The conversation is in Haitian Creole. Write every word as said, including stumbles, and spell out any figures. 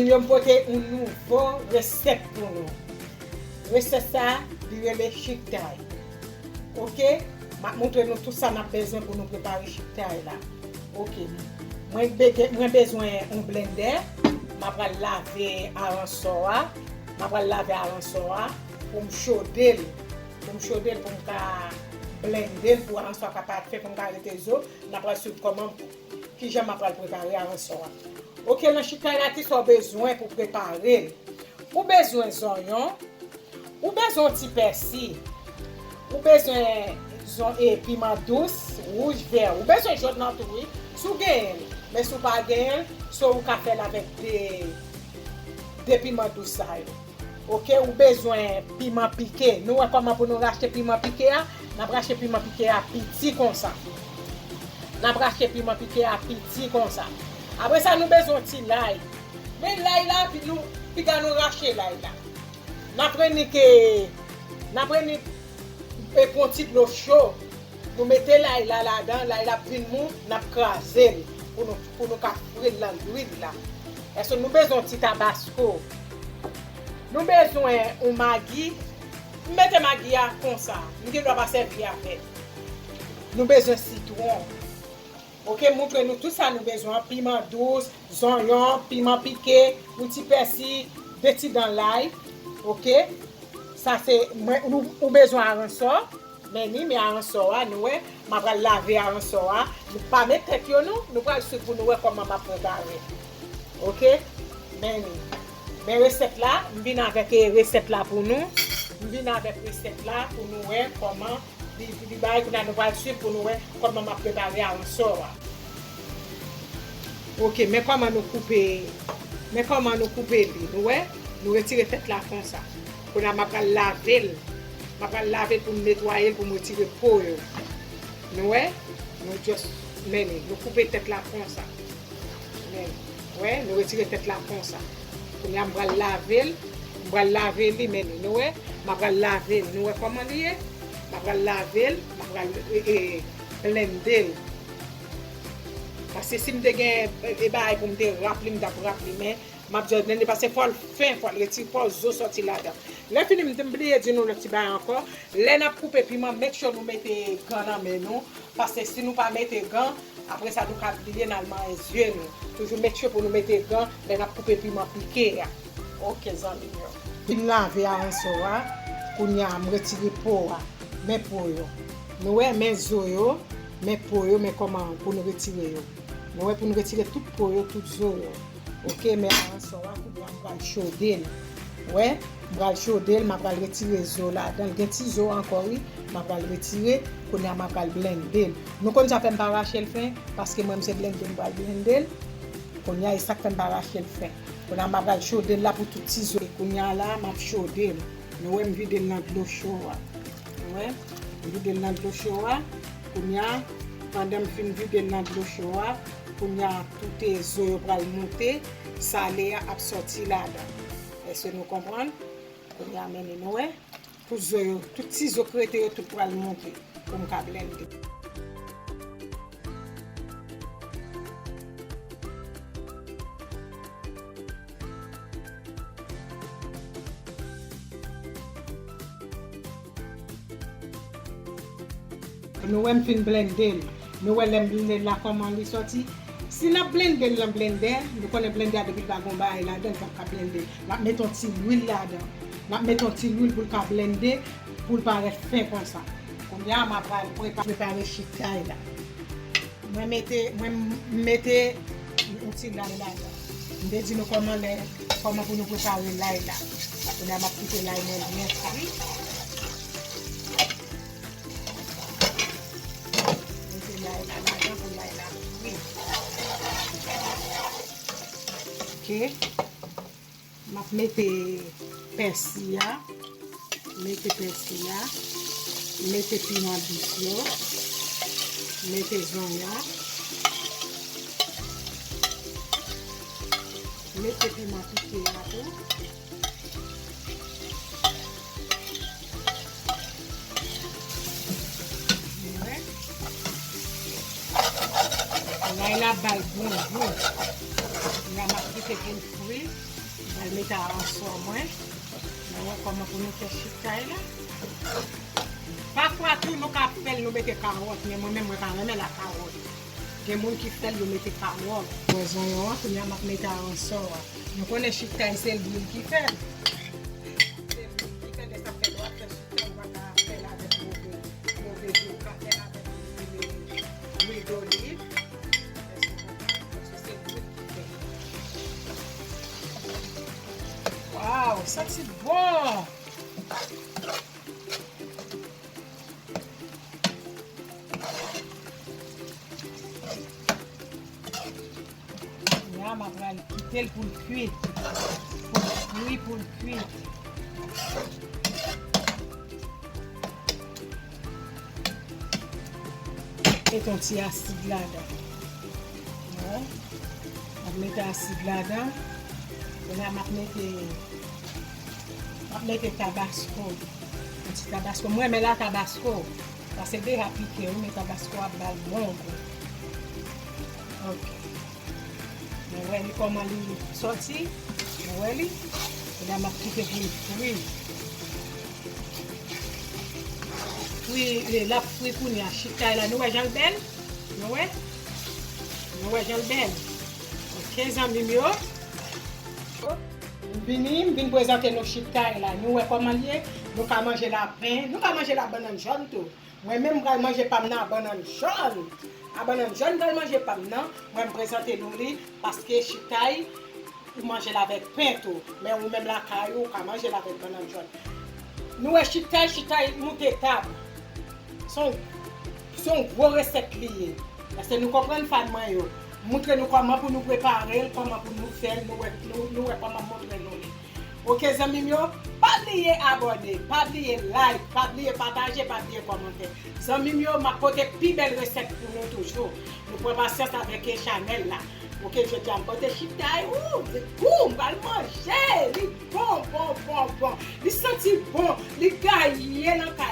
Yo pote yon nouvo resèt pou nou. Resèt sa, li rele chiktay. Oke? M ap montre nou tout sa n ap bezwen pou nou prepare chiktay la. Oke. Mwen bege-, mwen bezwen yon blendè. M ap pral lave aransò a. M ap pral lave aransò a pou m chode l. Pou m chode l, pou m ka blende l, pou aransò a ka pa fè, pou m ka rete zo. N ap pral swiv kòman, kijan m ap pral prepare aransò a. Oke, nan chiktay la, kisa w bezwen pou prepare l? Ou bezwen zonyon, ou bezwen yon ti pèsi, ou bezwen zon-, e, piman dous, wouj, vè. Ou bezwen jòn nan tou, wi, si w genyen l. Men si w pa genyen l, so ou ka fè l avèk de, de piman dous sa yo. Oke, ou bezwen piman pike. Nou wè kòman pou nou rache piman pike a? N ap rache piman pike a piti konsa. N ap rache piman pike a piti konsa. Apre sa, nou bezwen yon ti lay. Men lay la, pi nou, piga nou rache lay la. N ap reni ke, n ap reni e, pran ti dlo cho. Nou mete lay la ladan, lay la ap vin mou, n ap kraze l pou nou, pou nou ka fri l nan lwil la. Èske nou bezwen yon ti tabasko? Nou bezwen yon magi. M mete magi a konsa. M gen dwa pa sèvi avè l. Nou bezwen sitwon. Oke, m montre nou tout sa nou bezwen. Piman dous, zonyon, piman pike, yon ti pèsi, de ti dan lay. Oke? Sa se, mwen, ou, ou bezwen aransò. Men ni, men aransò a, nou wè, m ap pral lave aransò a. Nou pa met tèt yo, non. Nou pral swiv pou nou wè kòman m ap prepare. Oke? Men ni. Men resèt la, m vin avèk, e, resèt la pou nou. M vin avèk resèt la pou nou wè kòman li, li bay. Kounye a nou pral swiv pou nou wè kòman m ap prepare aransò a. Oke, men kòman nou koupe, men kòman nou koupe li, nou wè? Nou retire tèt la konsa. Kounye a m ap pral lave l. M ap pral lave l pou m netwaye l, pou m retire po yo. Nou wè? Nou just, men ni, nou koupe tèt la konsa. Men, wè, nou retire tèt la konsa. Kounye a m pral lave l, m pral lave li, men ni, nou wè? M ap pral lave l, nou wè kòman li ye? M ap pral lave l, m ap pral, e, e, blende l. Paske si m te gen, e, e, bagay pou m te rap li, m t ap rap li, men m ap just blende, paske fò l fen, fò l retire, fò zo sòti ladan. Lè fini, m te bliye di nou lòt ti bagay ankò. Lè n ap koupe piman, make sure nou mete gan nan men nou, paske si nou pa mete gan, apre sa nou ka bliye n al manyen zye nou. Toujou make sure pou nou mete gan lè n ap koupe piman pike a. Oke, zanmi m yo. Fin lave aransò a, kounye a m retire po a. Men po yo. Nou wè, men zo yo, men po yo, men kòman pou nou retire yo. Nou wè, pou nou retire tout po yo, tout zo yo. Oke, men aransò a, kounye a m pral chode l. Wè, m pral chode l, m ap pral retire zo ladan l. Gen ti zo ankò, wi, m ap pral retire. Kounye a m ap pral blende l. Nou konn sa fè m pa rache l fen, paske mwen, m se blende m pral blende l. Kounye a, e sa k fè m pa rache l fen. Kounye a, m ap pral chode l la pou tout ti zo. Kounye a la, m ap chode l. Nou wè m vide l nan dlo cho a. Nou wè? M vide l nan dlo cho a. Kounye a, pandan m fin vide l nan dlo cho a, kounye a, tout zo yo pral moute, sale a ap sòti ladan. Èske nou konprann? Kounye a, men ni, nou wè? Tout zo yo, tout ti zo k rete yo, tout pral moute pou m ka blende. Nou wè m fin blende l. Nou wè lè m blende l la kòman li sòti. Si n ap blende l nan blendè, nou konnen blendè a depi l pa gen bagay ladan l, l p ap ka blende. N ap mete yon ti lwil ladan. N ap mete yon ti lwil pou l ka blende, pou l parèt fen konsa. Kounye a, m ap al prepa-, prepare chiktay la. Mwen mete, mwen m-, mete yon ti lay ladan. M te di nou kòman lè, kòman pou nou prepare lay la. Kounye a m ap kite lay mwen byen fri. Mete lay la ladan pou lay la fri. Oke. M ap mete pèsi a, mete pèsi a, mete piman dous yo, mete zonyon, mete piman pike a tou. Lay la bay bon gou. La m ap kite pou l fri. Al mete aransò mwen. Nou wè kòman pou nou fè chitay la. Pafwa tou, nou ka fè l, nou mete kawòt, men mwen menm, mwen pa renmen la kawòt. Gen moun ki fè l, yo mete kawòt. Pwèzon an, kounye a m ap mete aransò a. Nou konnen chitay, se lwil ki fè l. Se lwil ki fè l, e sa fè lè w ap fè chitay, ou pa ka fè l avèk move, move lwil, ou ka fè l avèk lwil, lwil doliv. Èske w konprann? Paske se lwil ki fè l. Waw, santi bon! Kounye a, m ap pral kite l pou l kuit. Pou l fri, pou l kuit. Mete yon ti asid ladan. Wè. M ap mete asid ladan. Kounye a, m ap mete, m ap mete tabasko. Yon ti tabasko. Mwen renmen la tabasko. Paske deja pike, wi, men tabasko ap ba l bon gou. Ok. Nou wè li kòman li sòti. Nou wè li. Kounye a, m ap kite pou li fri. Fri, e, l ap fri kounye a. Chitay la, nou wè jan l bèl? Nou wè? Nou wè jan l bèl? Ok, zanmi m yo. M vini, m vin prezante nou chitay la. Nou wè kòman l ye? Nou ka manje l a pen, nou ka manje l a bannann jòn tou. Mwen menm, m pral manje pa m nan a bannann jòn. A bannann jòn, m pral manje pa m nan. Mwen, m prezante nou li, paske chitay, ou manje l avèk pen tou. Men ou menm lakay ou, ou ka manje l avèk bannann jòn. Nou wè chitay, chitay moute tab. Se yon, se yon gwo resèt li ye. Èske nou konprann, fan mwen yo? Montre nou kòman pou nou prepare l, kòman pou nou fè l, nou wè, nou, nou wè kòman m montre nou li. Ok, zanmi m yo, pa bliye abòne, pa bliye like, pa bliye pataje, pa bliye kòmante. Zanmi m yo, m ap pote pi bèl resèt pou nou toujou. Nou pran pasyans avèk chanèl la. Ok, jodi a m pote chitay, ou, gou, m pral manje, li bon, bon, bon, bon. Li santi bon, li gaye nan ka.